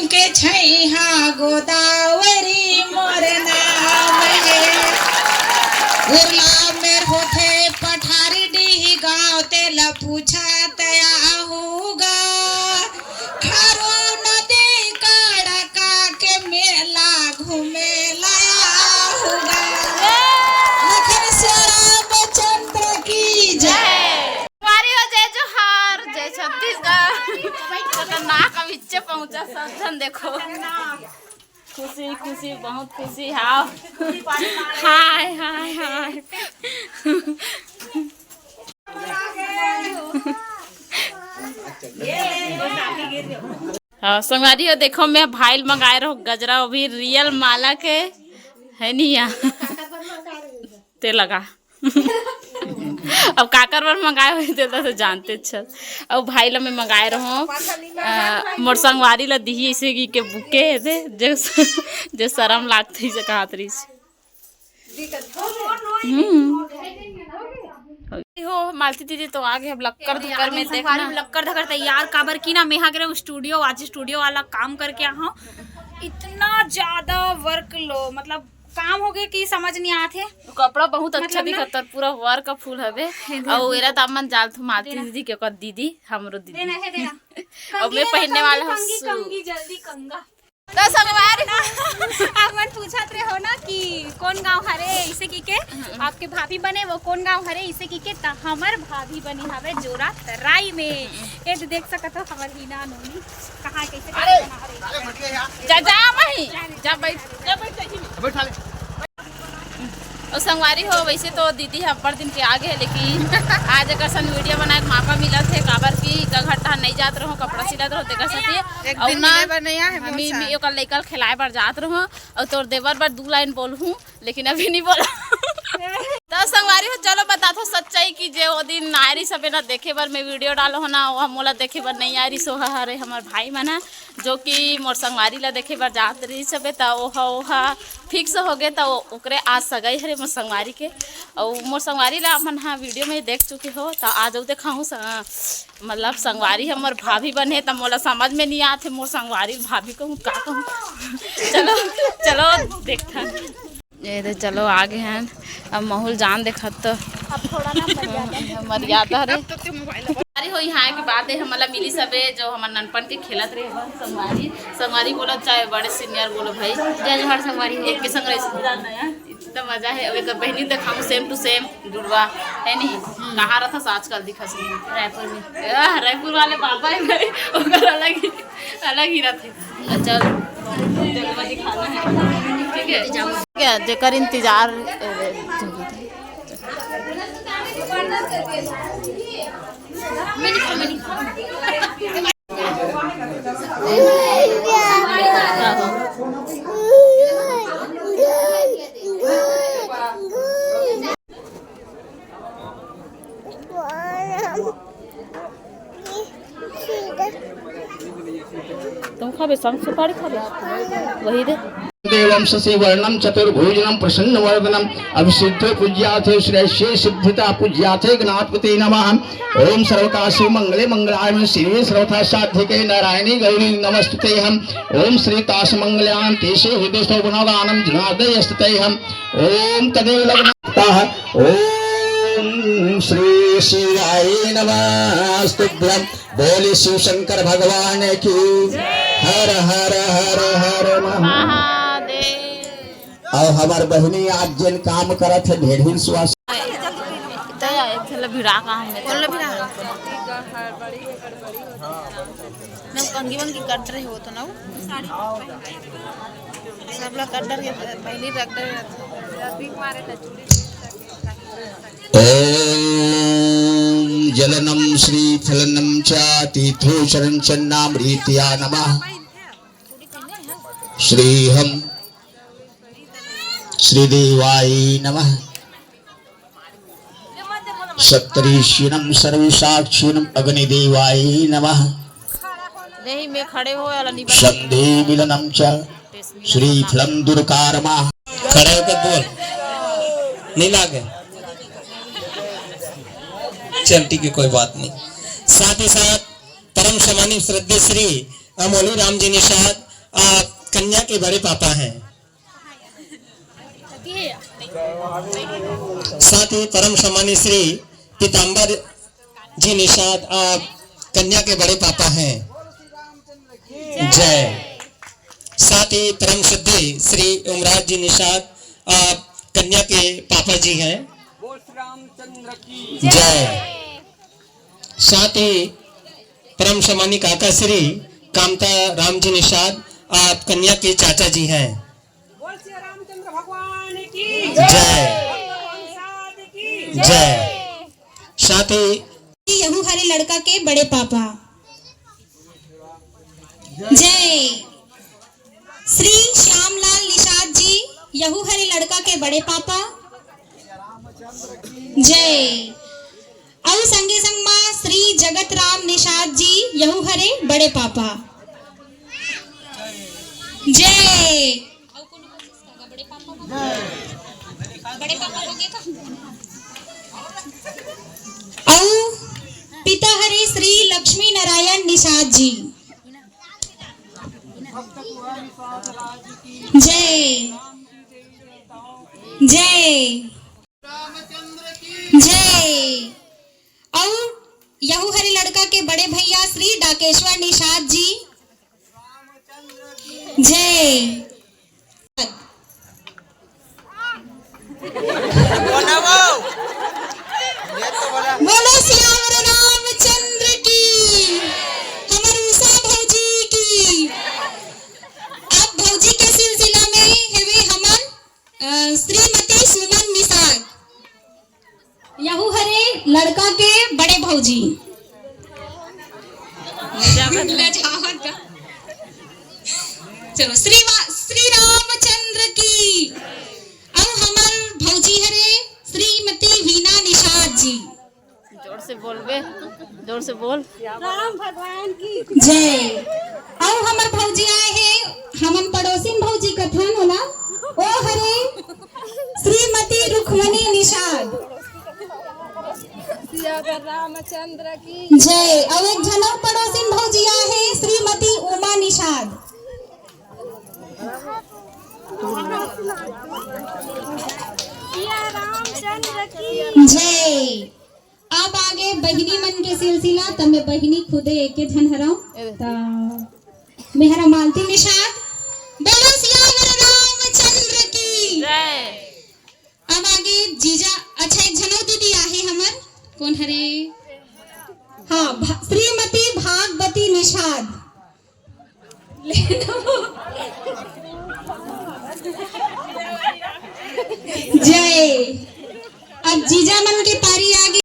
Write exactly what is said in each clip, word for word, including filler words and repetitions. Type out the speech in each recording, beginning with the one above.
के छैहा गोदावरी मोर नाम हे। उरला मेर होथे पठारी डीही गाँव, तेला पूछा तया आहूगा। खारो नदी कड़का के मेला घूमे ला आहूगा। लखन सिया रामचंद्र की जय। संगवारी हो, जय जोहार, जय छत्तीसगढ़। खतरनाक, अब इच्चे पहुंचा, सब झन देखो। खुशी खुशी, बहुत खुशी। हाय हाय हाय। हाँ संगवारी हो, देखो मैं भाई ल मंगाए रहो गजरा, वो भी रियल माला के है नहीं या। ते लगा। अब काकर बर मंगाए होही, ते तो जानते छ। अब भाई ला मैं मंगाए रहो, अ, मोर संगवारी ला दिही, इसे की के बुके हे दे, जे, जे शरम लागथे, इसे कहत रहिस। हम्म। हो, मालती दीदी तो आगे, अब लक्कर धक्कर में देखना। लक्कर धक्कर तैयार, काबर की ना, मैं हा गे रहो स्टूडियो, आज स्टूडियो वाला काम करके आ हूँ। इतना ज्यादा वर्क लो, मतलब काम हो गया कि समझ नहीं आत हे। कपड़ा बहुत अच्छा मतलब ना दिखत, और पूरा वर्क का फूल हवे। हे दे। और एरा दामन जाल थू मालती देना। दीदी के ओकर दीदी, हमरो दीदी। देना है, देना। और मैं कंगी पहनने वाला हूँ कंगी, सूट। कंगी, जल्दी कंगा। तो संगवारी हो, आप मन पूछत रहे हो ना कि कौन गांव हरे, इसे की के आपके भाभी बने, वो कौन गांव हरे, इसे की के त हमर भाभी बने हवे जोरा तराई में। ये तो देख सकत हो हमर हीना नोनी कहाँ कैसे अरे, कैसे बना रही है। जा, जा, वही। जा, बैठ, जा, बैठ, जा, बैठ। बैठा ले। और संगवारी हो, वैसे तो दीदी ह अब्बड़ दिन के आगे है, लेकिन आज एक असन वीडियो बनाए के मौका मिलत हे, काबर कि का घर टहर नहीं जात रहो, कपड़ा सिलत रहो, तेकर सेती। एक अउ दिन ना, मिले बर नहीं आए हे, हमी बहुत सारा। ओकर लइका ल खिलाए बर जात रहो, और तोर देवर बर दू लाइन बोलहूँ, लेकिन अभी नहीं बोला। तो संगवारी हो, चलो बताथो सच्चाई कि जे वो दिन आए रही सबे ना देखे बर मैं वीडियो डालो हो ना, वो मोला देखे बर नहीं आए रही, सो हरे हमर भाई मन ह, जो कि मोर संगवारी ला देखे बर जात रही सबे, त ओहा, ओहा फिक्स हो गे, त ओ-, ओकरे आज सगाई हरे मोर संगवारी के। अउ मोर संगवारी ला आप मन हा वीडियो में देख चुके हो, त आज अउ देखाहूँ स-, मतलब संगवारी ह मोर भाभी बने, त मोला समझ में नहीं आत हे, मोर संगवारी भाभी कहूँ का कहूँ। चलो, चलो देखथन। ये दे, चलो आगे हैं। अब महूँ ल जान देखत तो अब थोड़ा ना मर्यादा। मर्यादा रे। अब तो तू मोबाइल अरे हो, यहाँ के बात है, हमला मिली सबे जो हमर ननपन के खेलत रहे बा, संगवारी, संगवारी बोलो चाहे बड़े सीनियर बोलो भाई। जय जोहार संगवारी हो। एक के संग रह सकते हैं। इतना मजा है। अब एक बहनी देखाऊँ, सेम टू सेम जुड़वा, है नहीं? कहाँ रहता आजकल दिखा सुनी? रायपुर में। आह, रायपुर वाले बाबा है भाई, ओकर अलग ही, अलग ही रहते। अच्छा, जलवा दिखाना है, ठीक है? क्या जेकर इंतजार, तुम खाबे संग सुपारी खाबे? वही दे। देवं शशिवर्णं चतुर्भुजनं प्रसन्नवदनं अभिषिक्तो पूज्याथे श्रेयसे सिद्धिता पूज्याथे गणपते नमः। ओम सर्वकाशे मंगले मंगलाय शिवे सर्वथा साधिके नारायणी गौरी नमस्तुते हम। ओम श्री तास मंगलान तेसे हृदय शोभनदानं जनादय स्तुते हम। ओम तदेव लग्नतः। ओम श्री शिवाय नमस्तुभ्यं। बोले शिव शंकर भगवान की। हर हर हर हर महा। महादेव। और हमार बहिनी आज जेन काम करत है ढेरहिन सुवास। तो यार, एक ठेला भिड़ा का हम कौन लो भिड़ा? ना कंगी वंगी कट रहे हो तो ना वो। सब लोग कट डर के पहले रख डर। ओम जलनम श्री फलनम च तीर्थोचरं चन्नामृत्या नमः। श्रीहं श्रीदेवाय नमः। सप्तऋषीणां सर्वसाक्षिणां अग्निदेवाय नमः। नहीं, मैं खड़े हो वाला नहीं बना। संधि मिलनं च श्रीफलं दुर्कारमा। खड़े होकर बोल, नहीं लागे। चल ठीक है, कोई बात नहीं। साथ ही साथ परम सम्मानित श्रद्धेय श्री अमोली राम जी निषाद, आप कन्या के बड़े पापा हैं। साथ ही परम सम्मानित श्री पीताम्बर जी निषाद, आप कन्या के बड़े पापा हैं। जय। साथ ही परम श्रद्धेय श्री उमराज जी निषाद, आप कन्या के पापा जी हैं। जय। साथ ही परम सम्मानित काका श्री कामता राम जी निषाद, आप कन्या के चाचा जी हैं। बोल श्री रामचंद्र भगवान की जय। भगवान साध की जय। साथ ही यहू हरे लड़का के बड़े पापा। जय। श्री श्यामलाल निषाद जी, यहू हरे लड़का के बड़े पापा। जय। अउ संगे संग मा श्री जगत राम निषाद जी, यहू हरे बड़े पापा। जय। बड़े पापा हो गए का? अउ पिता हरे श्री लक्ष्मी नारायण निषाद जी। जय। जय। जय। अउ यहू हरे लड़का के बड़े भैया श्री डाकेश्वर निषाद जी। जय। बोलो सियावर रामचंद्र की, हमर उषा भौजी की। अब भौजी के सिलसिला में हेवे हमन, अ, श्रीमती सुमन निषाद। यहू हरे लड़का के बड़े भौजी। लजावत का। चलो, श्री वा-, श्री रामचंद्र की। अउ हमर भौजी हरे श्रीमती वीना निषाद जी। जोर से बोलबे, जोर से बोल। राम भगवान की जय। अउ हमर भौजी आए हे, हमन पड़ोसिन भौजी कथन ओला, ओ हरे श्रीमती रुक्मणी निषाद। सियावर रामचंद्र की जय। अउ एक झन अउ पड़ोसिन भौजी आए हे, श्रीमती उमा निषाद। सिया रामचंद्र की जय। अब आगे बहिनी मन के सिलसिला, त मैं बहिनी खुदे एके झन हरंव, त मैं हरंव मालती निषाद। बोलो सियावर रामचंद्र की। जय। अब आगे जीजा, अच्छा, एक झन अउ दीदी आहे हमर, कोन हरे? हाँ, भा-, श्रीमती भागवती निषाद। जय। अब जीजा मन के पारी आगे।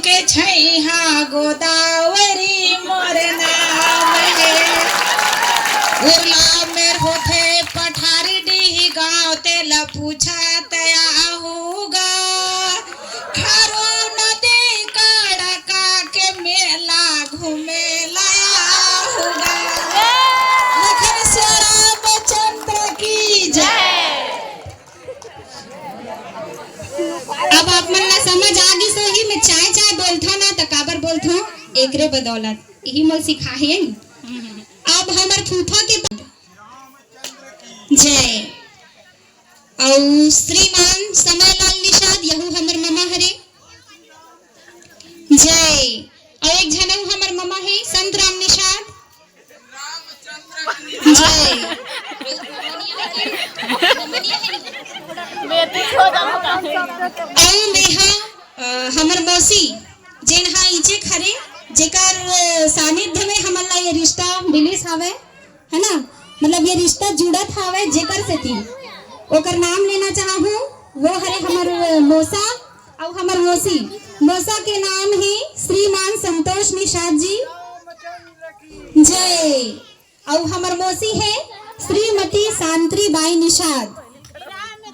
के छैहा गोदावरी मोर नाम हे। उरला मेर होथे पठारी डीही गाँव, तेला पूछत आहूँ गा। खारू नदी कड़का के मेला घूमे ला आहूँ गा। लखन सिया रामचंद्र की जय। अब आप मन ला समझ आ गिस होही, मैं चाय चाय बोलथों ना, त काबर बोलथों? एकरे बदौलत, इही मोला सिखाहे। अब हमर फूफा के जय। अउ श्रीमान समयलाल निषाद, यहू हमर ममा हरे। जय। अउ एक झन अउ हमर ममा हे, संतराम निषाद। जय। अउ मेहा, अ, हमर मौसी, जेन हा इचे खरे, जेकर, अ, सानिध्य में हमन ला ये रिश्ता मिलिस हावय। है ना, मतलब ये रिश्ता जुड़त हावय जेकर सेती, ओकर नाम लेना चाहूँ, वो हरे हमर मौसा अउ हमर मौसी। मौसा के नाम हे श्रीमान संतोष निषाद जी। जय। अउ हमर मौसी हे श्रीमती शांति बाई निषाद।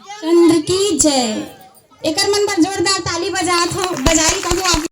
चंद्र की जय। एकर मन बर जोरदार ताली बजात हो, बजाई कहूँ आप।